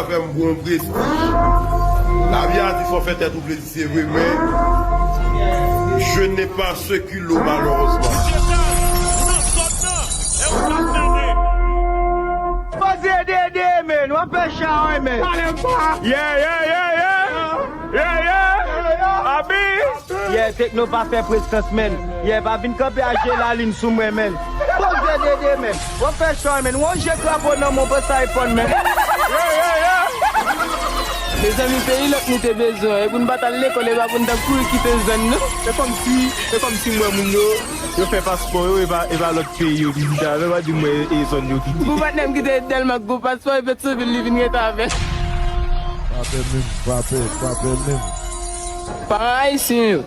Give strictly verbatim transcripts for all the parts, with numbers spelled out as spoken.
Fè m bon prestij. Lavi a di fò fè tèt ou plezi, se vre, men je n'ai pas ce culot, malheureusement. Poze dede, men, w ap fè chay, men. Yeah, yeah, yeah, yeah. Yeah, yeah. Abi. Yeah, Tekno pa fè prestans, men. Yeah, pa vin kanpe a je lalin sou mwen, men. Poze dede, men. W ap fè chay, men. W on je krapo nan men w, pran sa iPhone, men. Yeah, yeah, yeah. Mezanmi, peyi lòt nou te bezwen, e pou n pa t al lekòl, e pa pou n t ap kouri kite zòn nou. E kòmsi, e kòmsi m wè moun yo, yo fè paspò yo, e pa, e pa lòt peyi yo vizite avè, pa di m wè e zòn yo kite. Gwo patnè m kite Dèlma, gwo paspò, e Petyonvil, li vin rete avè l. Frape menm, frape, frape menm. Paran ayisyen yo.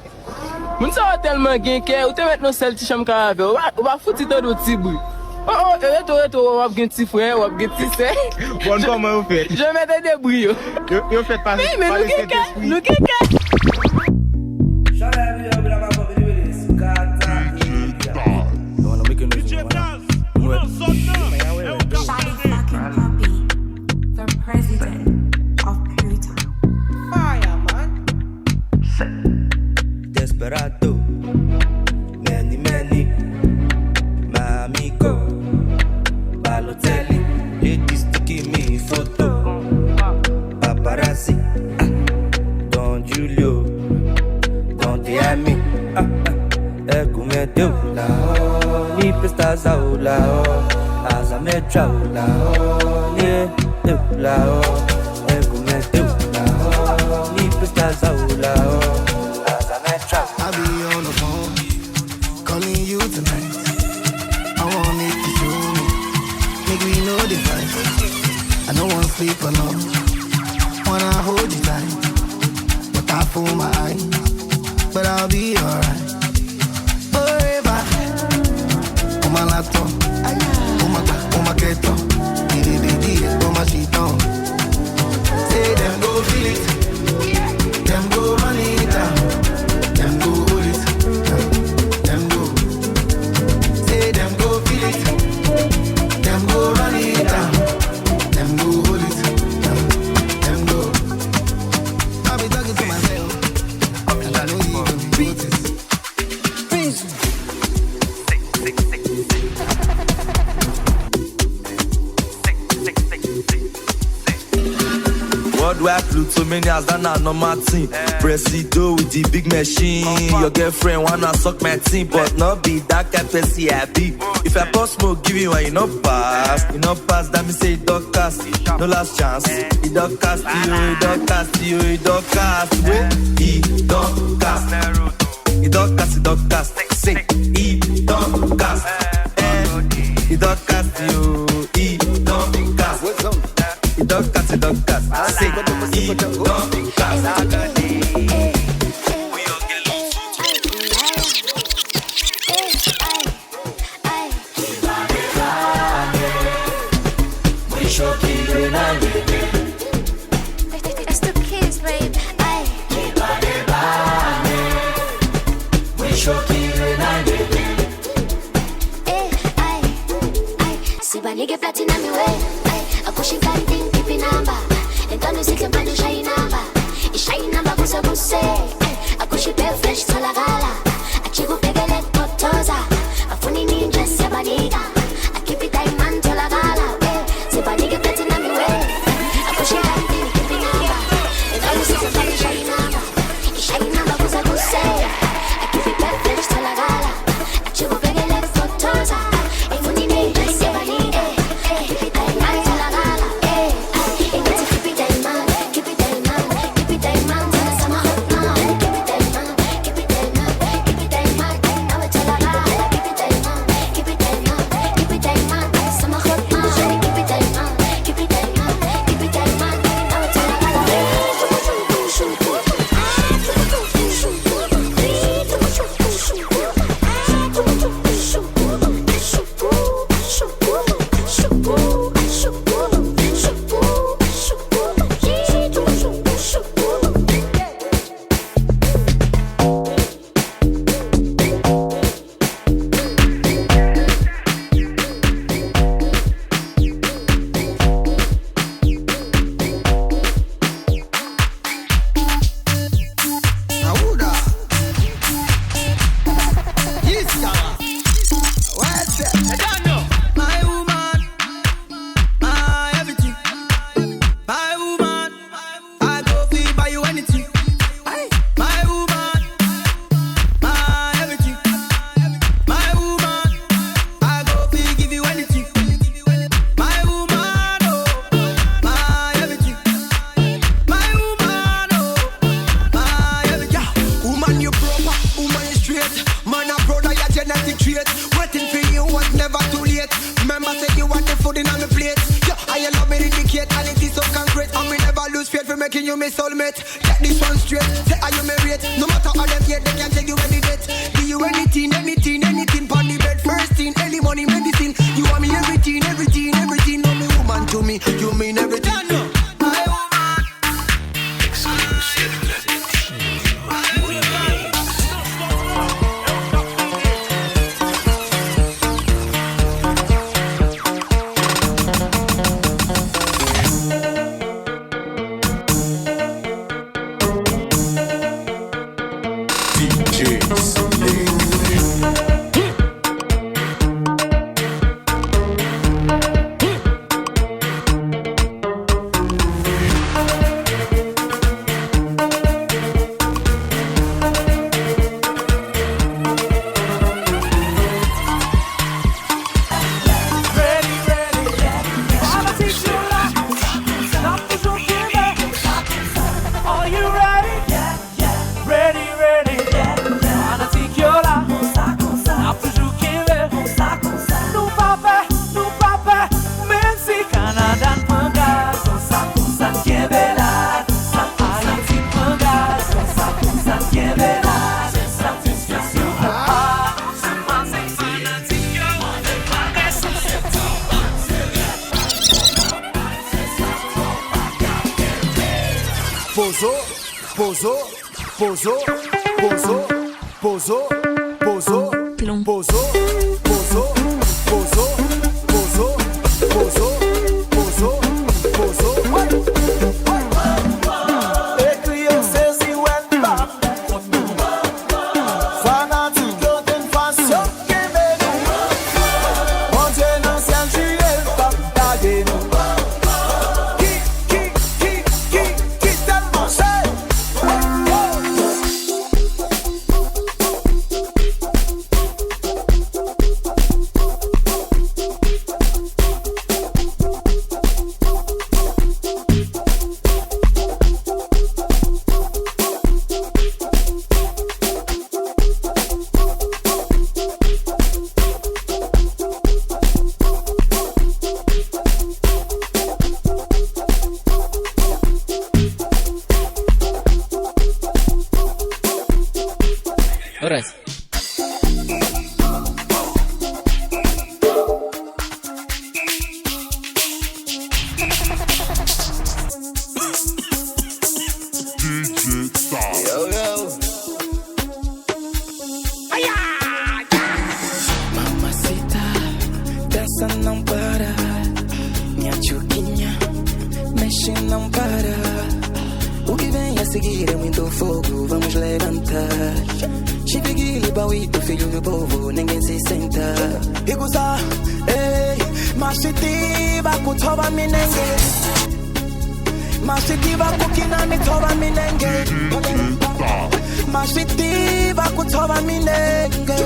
Moun sa yo tèlman gen kè, ou te mèt nan sèl ti chanm kay avè w. Ou pa, ou pa fouti tande yon ti bri. O, o, e reto, reto, w ap gen ti frè, w ap gen ti sè. Bon, kòman yo fèt? Jan mèt e debri yo. Yo, yo fèt pa, men, men pa nou gen kè, nou gen kè. Shout out every other rapper, but it is Kata. Don't wanna make a noise. Shawty fucking puppy, the president of Puta. Fire, man. Desperado, Many Many, my amigo, Balotelli, ladies to give me photo, paparazzi, ah, Don Julio, Don Diami, ah, ah, e kumete ula, ni pesta zaula, azametra ula, ni ula, e kumete ula, ni pesta zaula, azametra. I be on the phone, calling you tonight. I wanna make you show me. Make we know the fight. I don't wanna sleep alone. Wanna hold you tight. But I fool my eyes. But I'll be alright. Forever. O ma lato, o ma ta, o ma keto. Didi, didi, o ma chiton. Say dem go feel it. Dem go run it down. Dem go hold it. Dem go. Say dem go feel it. Dem go run it down. Dem go hold it. Dem go. I be talking to myself. And I know you even notice. Worldwide, Pluto, Menias, Dana, no Martin. Presido with the big machine. Your girlfriend wanna suck my team, but no be that kind person I be. If I post smoke, give you one, you no pass. You no pass, that mean say you don't cast. No last chance. You don't cast, you, you don't cast, you, you don't cast. Wait, you don't cast. E Dorcas, e Dorcas, se e Dorcas, eh. E Dorcas, yo, e Dorcas. E Dorcas, e Dorcas, se e Dorcas. Ay. Mwen choke grenade. It's the kids, babe. Ay. Mwen choke grenade. Eh, ay, ay. Sibani ke platinum iwe. Ay, akushi kanting pipi namba. Entonces si te mando shai namba. Ishai namba kuse kuse. Ay, akushi pe fresh tola gala. Achiku pegele kotoza. Afuni ninja sabanika. Akipi diamond tola gala. Eh, sibani ke platinum iwe. Akushi kanting pipi namba. Entonces si te mando shai namba. Ishai namba kuse kuse. Akipi pe fresh tola gala. You my soulmate, get this one straight. Say are you my rate? No matter how dem hate, dem can take you any date. Give you anything, anything, anything pon the bed. First thing, early money medicine. You are me everything, everything, everything. No me woman to me, you mean everything. My woman. Exclusive Team Remix. D J Slick. Ready, ready, yeah. Fanatik yo la, n ap toujou kenbe. Are you ready? Ready, ready, yeah. Fanatik yo la, n ap toujou kenbe. Nou pa pè, nou pa pè. Menm si Kanada n pran gaz, konsa, konsa n kenbe la. Ayiti n pran gaz, konsa, konsa n kenbe la. Satisfaction. Pozo, pozo, pozo, pozo, pozo, pozo, pozo, pozo, pozo, pozo, pozo, pozo, pozo, pozo. Ekri yo sezi wè n pa. Fanatik yo te n fas yo kenbe nou. Bondye nan syèl jire l p ap lage nou. Ki, ki, ki, ki, ki tèlman se. Alright. D J Star. Yo, yo. Mamacita, dança não para. Minha tchuquinha, mexe não para. O que vem a seguir é muito fogo, vamos levantar. Chifigili bawito, filho do povo, ninguém se senta. Ikusa, ei, mashitiva kuthoba minenge. Mashitiva kukina mithoba minenge. Mashitiva kuthoba minenge.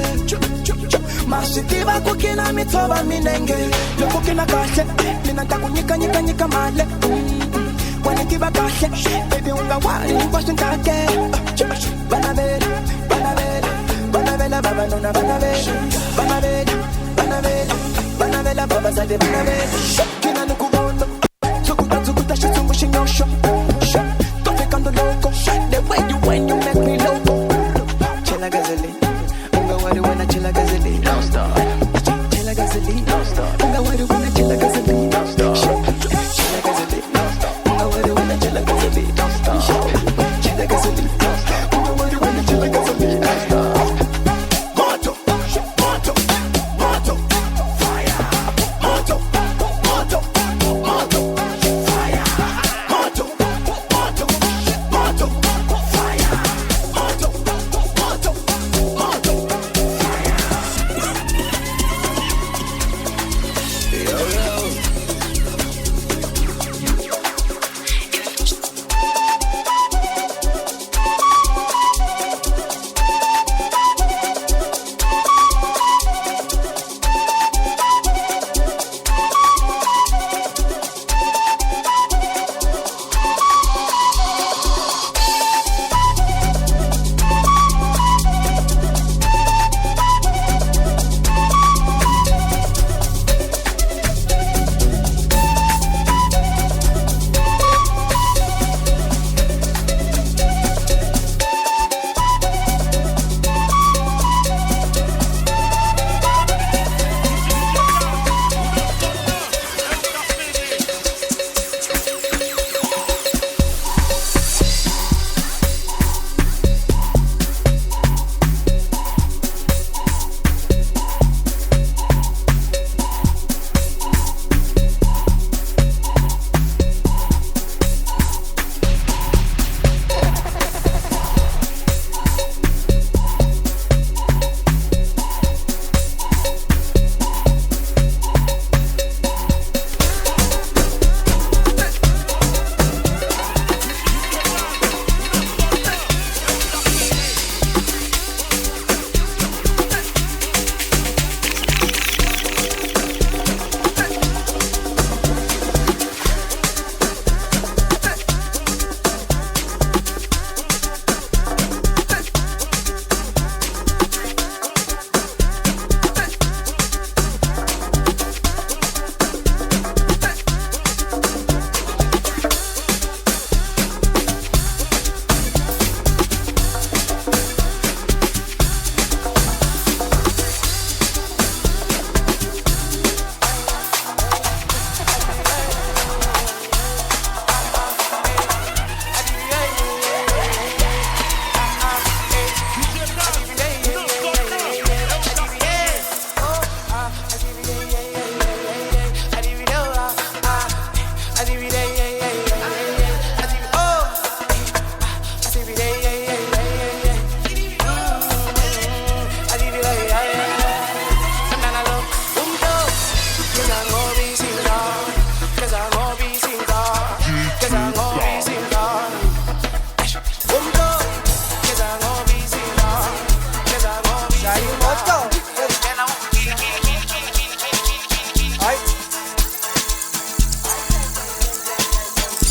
Mashitiva kukina mithoba minenge. Lokukina kahle, mina takunyika nyika nyika male. Wanitiva kahle, baby ungawari, Washington ke. Banabela, banabela, banabela, baba nuna banabela. Banabela, banabela, banabela, baba sade banabela. Kina nukubono. Zukuta, zukuta, shitsumbu shinyosho. Tofe kando loco. The way you whine, you make me loco. Chela gasolina. Unga wari wana chela gasolina. Don't stop. Chela gasolina. Don't stop. Unga wari wana chela gasolina. Don't stop. Chela gasolina. Don't stop. Unga wari wana chela gasolina. Don't stop. Chela gasolina. Don't stop. Unga wari wana chela gasolina. Don't stop. Moto.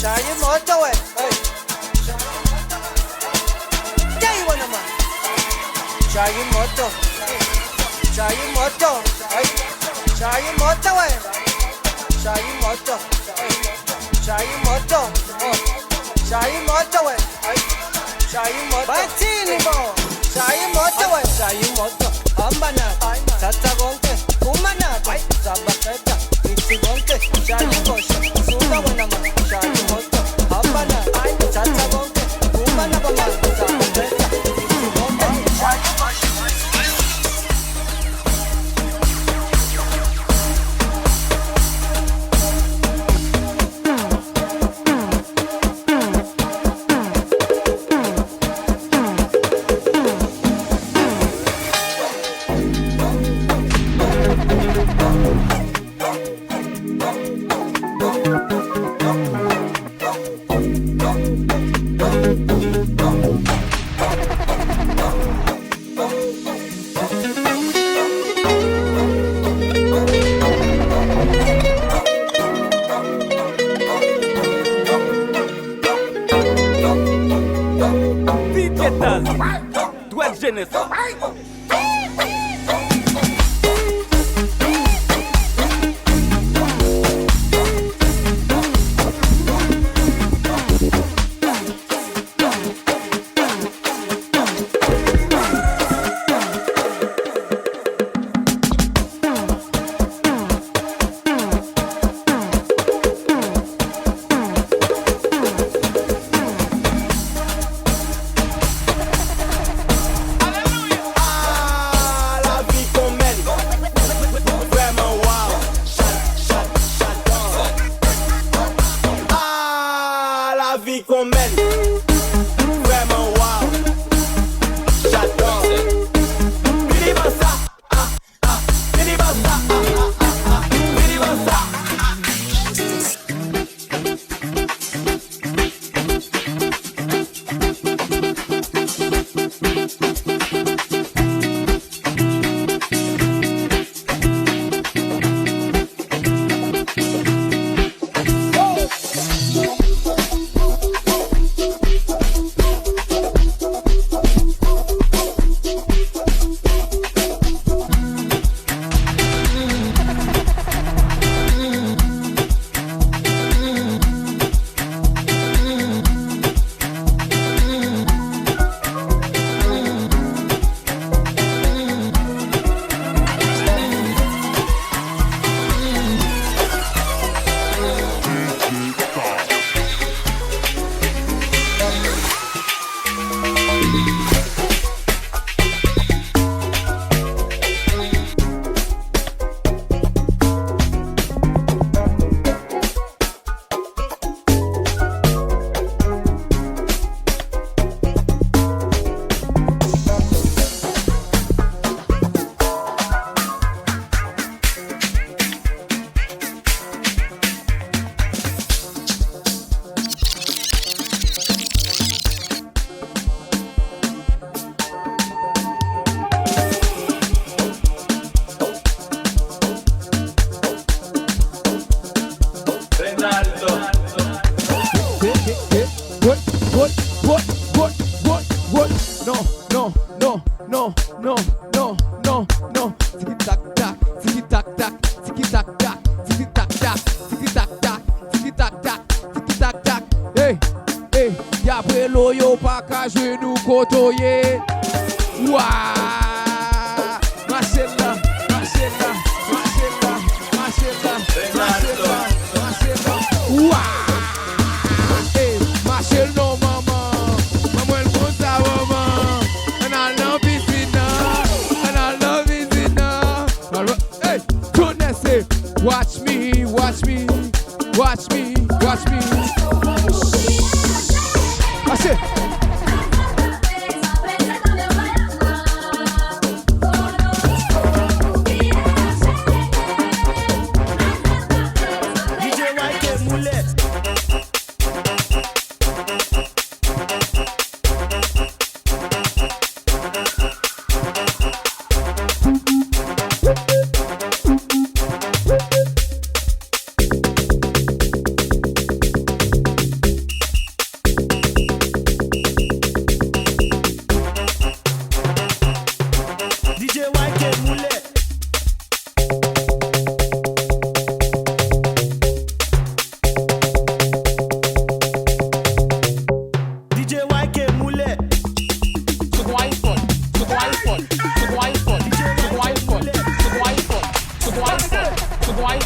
Chayi moto, eh. Hey. Chayi moto. Chayi moto. Chayi moto. Hey. Chayi moto, eh. Chayi moto. Hey. Chayi moto. Oh. Chayi moto, eh. Hey. Chayi moto. Batini bo. Chayi moto, eh. Chayi moto. Ambana. Tata gonke. Kumana. Sabaketa. Iti gonke. Chayi moto. Suga wanama. Chayi moto. Ambana. Tata gonke. Kumana bama. Sabaketa. Iti gonke. Chayi moto. P J Taz, Dwèt Jenès. Alelouya! Ah, lavi konmèn. Vrèman, waw. Chat, chat, chat. Ah, lavi konmèn. Vrèman, waw. J'adore. Vini bansa. Ah, ah. Vini bansa. Ah, ah, ah, ah. Vini bansa. Reynaldo. Hey, hey, hey, what, what, what? Non, non, non, non, non, non, non, non. Tiki tak tak, tiki tak tak, tiki tak tak, tiki tak tak, tiki tak tak, tiki tak tak, tiki tak tak. Hey, hey, y ap rele w, yo pa ka jwenn ou kote w ye. Wa! Mache la, mache la, mache la, mache la, mache la, mache la. Wa! Ey, mache l non, manman. Manman l konsa, manman. Ann al nan pisin nan. Ann al nan pisin nan. Ey, Jones, ey. Watch me, watch me, watch me, watch me. Mache. D J Y K Moulè.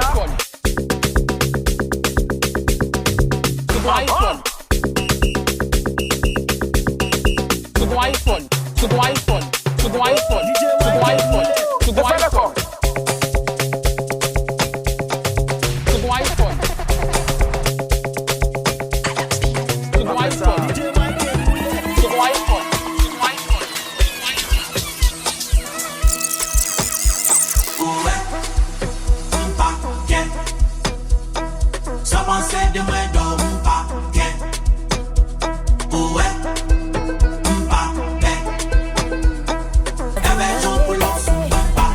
iPhone. Second iPhone. Second iPhone. Second iPhone. Second iPhone. Second iPhone. Second iPhone. Second iPhone. Second iPhone. Second iPhone. Ou wè, m pa kè. Sa w panse de mwen, dò, m pa kè. Ou wè, m pa pè. Èvè jan pou lòs, m pa.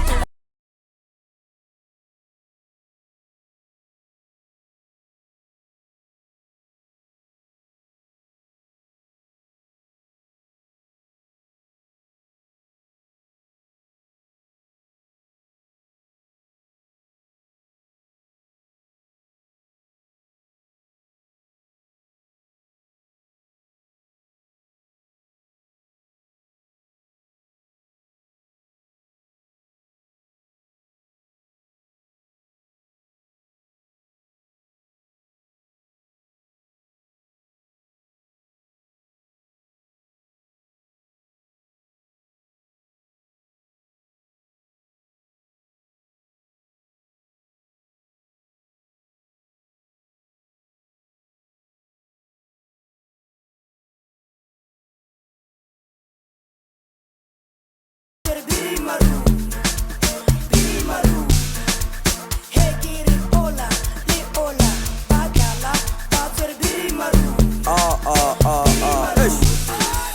Oh, oh, oh, oh. Eish.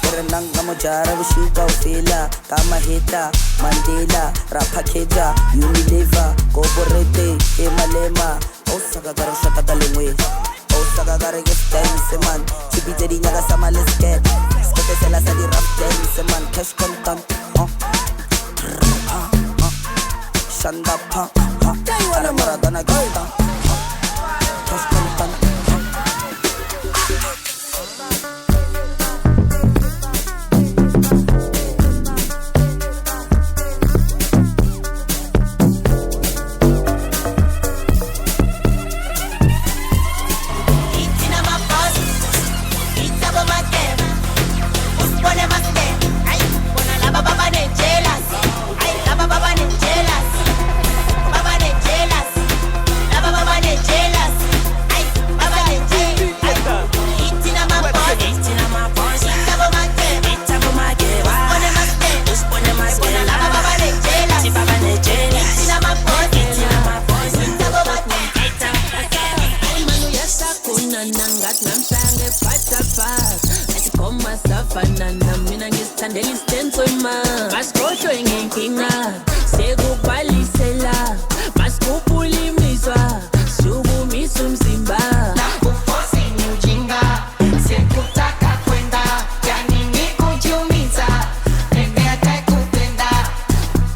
Berenang namo jara bushika ufila kama hita Mandela rapakeja Unilever Koborete Emalema Osaka garo shata galengwe Osaka garo gesteng seman Chipite di nyaga sama lesket Skote sela sa di raften seman Cash content uh. Shanda pa uh. Ala Maradona gesta uh. Cash content uh. Kuna nanga tunamshange pata pa ati koma safanana mina ngisithandela isitheni soyimana masikhohlwe ngenkinga sekubhalisela masikhuphula imizwa sukumisa umzimba nakufosi ngiwujinga sekutaka kwenda yani ngikujumiza nende atakutenda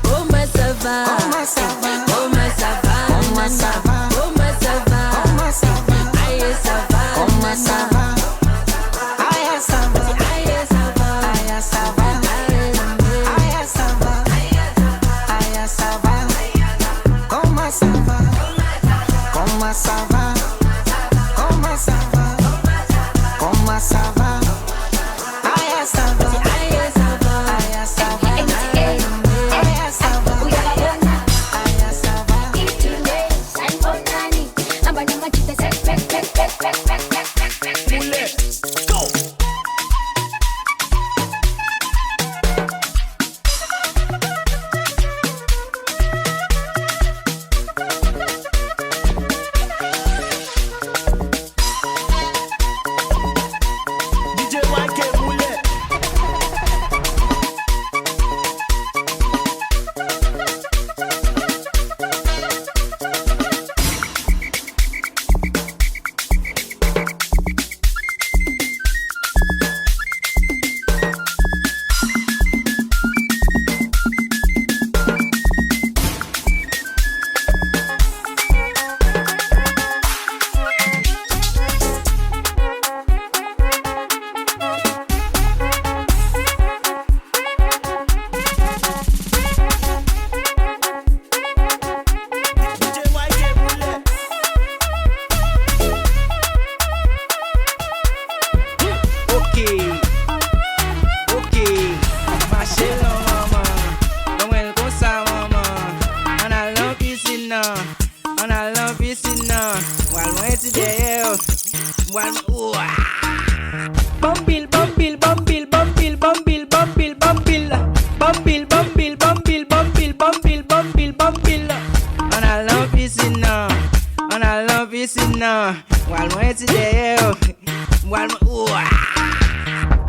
Comment ça va? Comment ça va? Comment ça va? Comment ça va? Comment ça va? Comment ça va? Aïe, ça va? Comment ça va? Aïe, ça va? Aïe, ça va? Aïe, ça va? Aïe, ça va?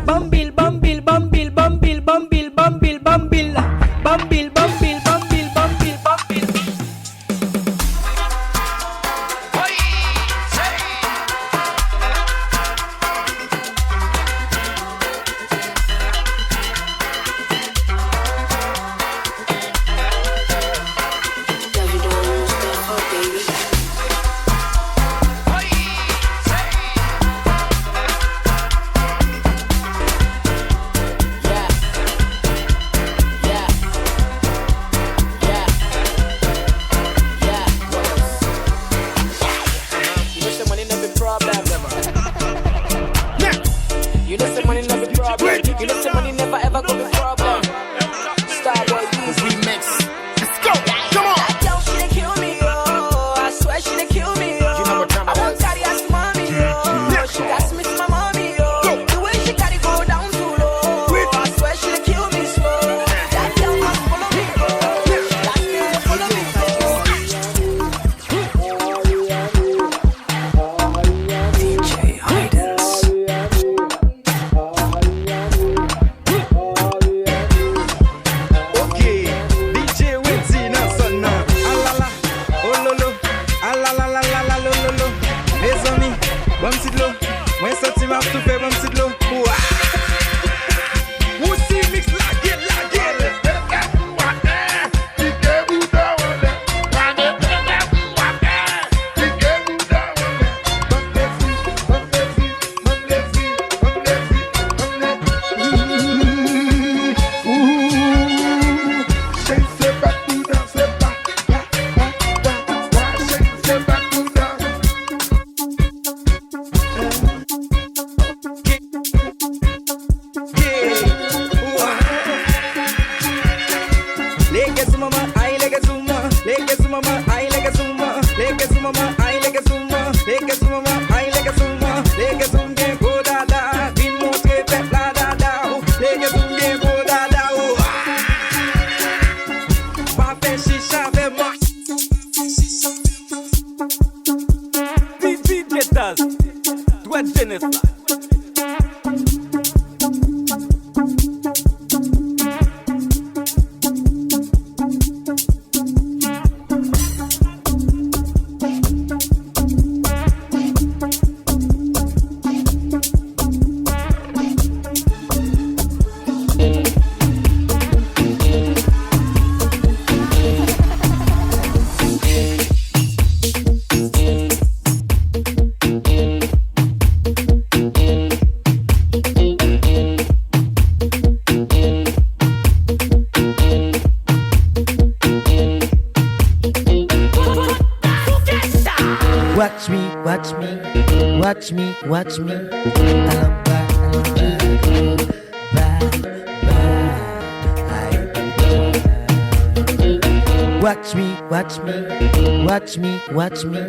Bambil, bambil, bambil, bambil, bambil, bambil, bambil. Bambil, bambil, bambil, bambil, bambil. You know say money nuh be problem. You know say money nuh be problem. You know say money never ever go be problem. Starboy Weezy remix. Let's go. Come on. That girl, she dey kill me, oh. I swear she dey kill me, oh. You know what time it is. I want carry ask mommy, oh. She got me to my mommy, oh. Go. The way she carry go down too low. I swear she dey kill me slow. That girl must follow me, oh. That girl must follow me, oh. D J Hydens. Ok, D J Wendy nan zòn nan. Alala, ololo, alala, lala, lololo. Mezanmi, ban m ti dlo. Mwen santi m ap toufe, ban m ti dlo. Wa! Wousi mix, lage, lage. Lege sou mama, ay, lege sou mama, lege sou mama, ay, lege sou mama, lege sou mama, ay, lege sou mama, lege sou mama, ay, lege sou mama, lege sou m gen gwo dada, vin montre pèp la dada ou, lege sou m gen gwo dada ou. Pa fè chicha avè mwen. D J Taz, dwèt jenès la. Watch me, watch me, watch me, watch me. Alamba, alamba, ba, ba, ay. Watch me, watch me, watch me, watch me.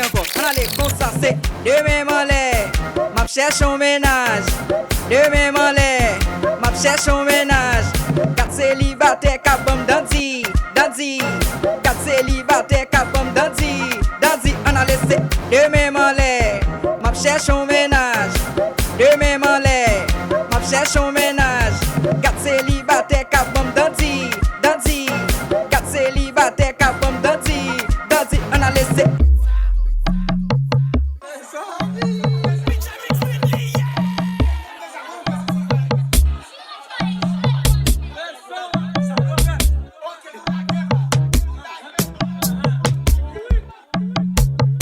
Ankò, ann ale konsa, se de men m anlè, m ap chèche yon mennaj. De men m anlè, m ap chèche yon mennaj. Gad selibatè k ap ban m dandi, dandi. Gad selibatè k ap ban m dandi, dandi. Ann ale, se de men m anlè, m ap chèche yon mennaj. De men m anlè, m ap chèche yon mennaj. Gad selibatè k ap ban m dandi, dandi. Gad selibatè k ap ban m dandi, dandi. Ann ale, se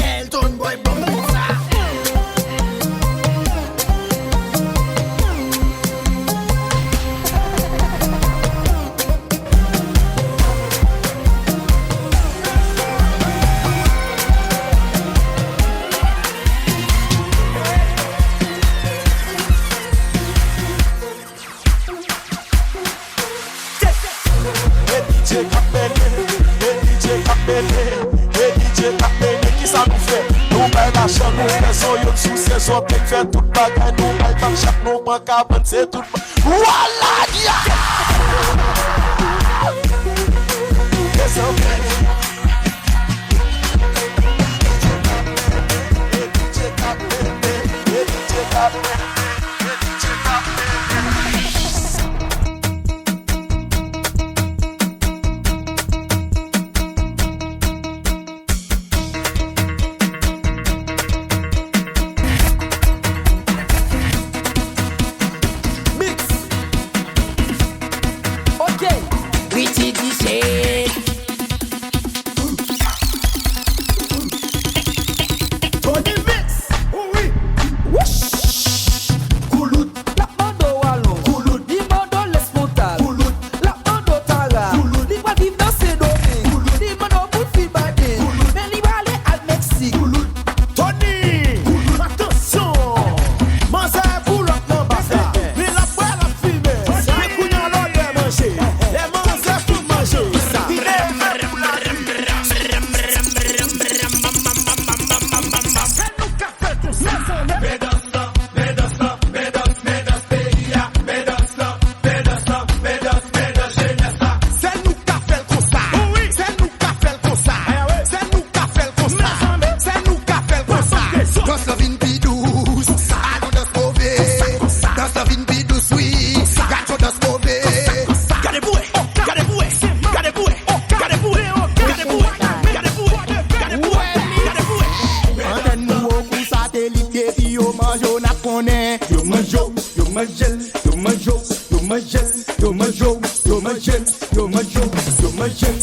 Elton Boy, bon sa. E D J k ap mennen, e D J k ap mennen, e D J k ap mennen. Kisa nou fè? Nou bay lajan, nou fè zò, youn sou sèz, zò, fè tout bagay, nou bay tank chak, nou pran kabann, se tout. Wala, ya! Mezanmi. Mix. Ok. Richie D J. Tony Mix. Wi. Wouch. Koulout. L ap mande w alon. Koulout. Li mande w Lespontal. Koulout. L ap mande w Tara. Koulout. Li pral viv nan Sendomeng. Koulout. Li mande w pou l fil baden. Koulout. Men li prale al Meksik. Koulout. Tony! Atansyon! Manzè boulòt nan baka. Men l ap bwè, l ap fimen. Men kounye a lè w lè manje. Lè manzè fin manje. Li leve pou l ale. Fè nou ka fè l konsa. Men dans lan, men dans lan, men dans, men dans peyi a. Men dans lan, men dans lan, men dans, men dans jenès la. Se nou k ap fè l konsa. Wi. Se nou k ap fè l konsa. Se nou k ap fè l konsa. Se nou k ap fè l konsa. Dans lan vin pi dous. Alon dans move. Dans lan vin pi dous, wi. Gason dans move. Gade pou wè. Gade pou wè. Gade pou wè. Gade pou wè. Gade pou wè. Gade pou wè. Gade pou wè. Gade pou wè. Antèn nou wo kou satelit, depi yo manje w, n ap konnen. Yo manje w, yo manje l, yo manje w, yo manje l, yo manje w, yo manje l, yo manje w, yo manje l.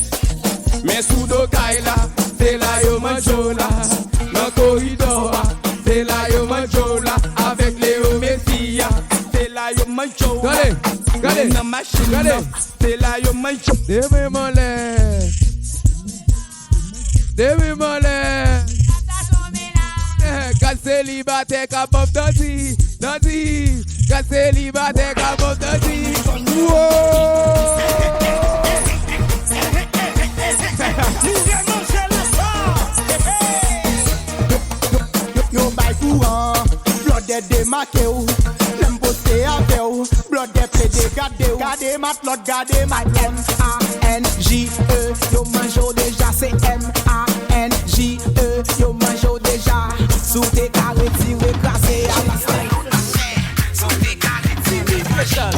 Men sou do kay la, se la yo manje w la. Nan koridò a, se la yo manje w la. Avèk Leo Messi a, se la yo manje w la. Gade, gade, nan machin nan, gade. Se la yo manje w. Demen m anlè. Demen m anlè. Eh, gad selibatè k ap ban m dandi, dandi. Gad selibatè k ap ban m dandi. Wo! Yo, yo, yo, yo bay kouran, blòdè demake w. Lè m poste avè w, blòdè plede gade w. Gade matlòt, gade matlòt. M A N J E, yo manje w deja, se M A N J E, yo manje w deja. Si w te ka retire kraze a, paske si w te ka retire kraze a.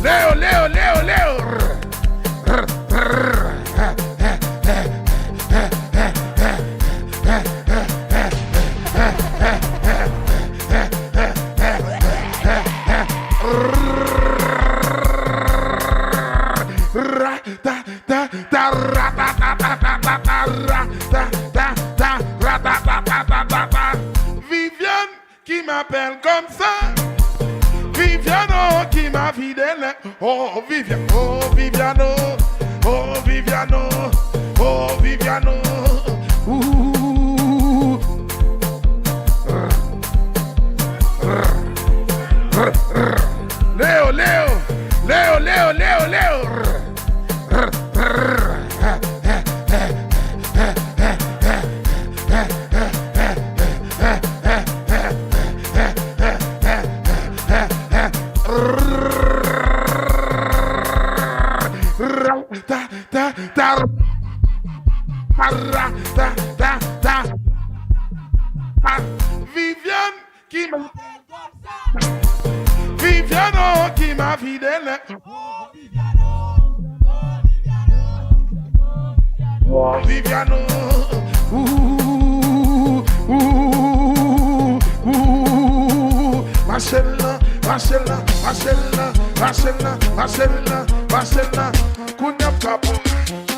Leo, Leo, Leo, Leo. Ra, ta, ta, ta, ra, ta, ta, ta, ta, ta, ra, ta, ta, ta, ra, ta, ta, ta, ta, ta, ta. Viviane qui m'appelle comme ça. Viviane, oh, qui m'a vidé les. Oh, Viviane, oh, Viviane, oh, oh, Viviane, oh, oh, Viviane, oh. Ouh. Leo, Leo, Leo, Leo, Leo, Leo. Ta, ta, ta, ra, ta, ta, ta. Viviane qui m'a Viviane, oh, qui m'a vidé les. Oh, Viviane, oh, ouh, ouh, ouh, ouh. Mache la, mache la, mache la, mache la, mache la, mache la. Kounye a m ka pou.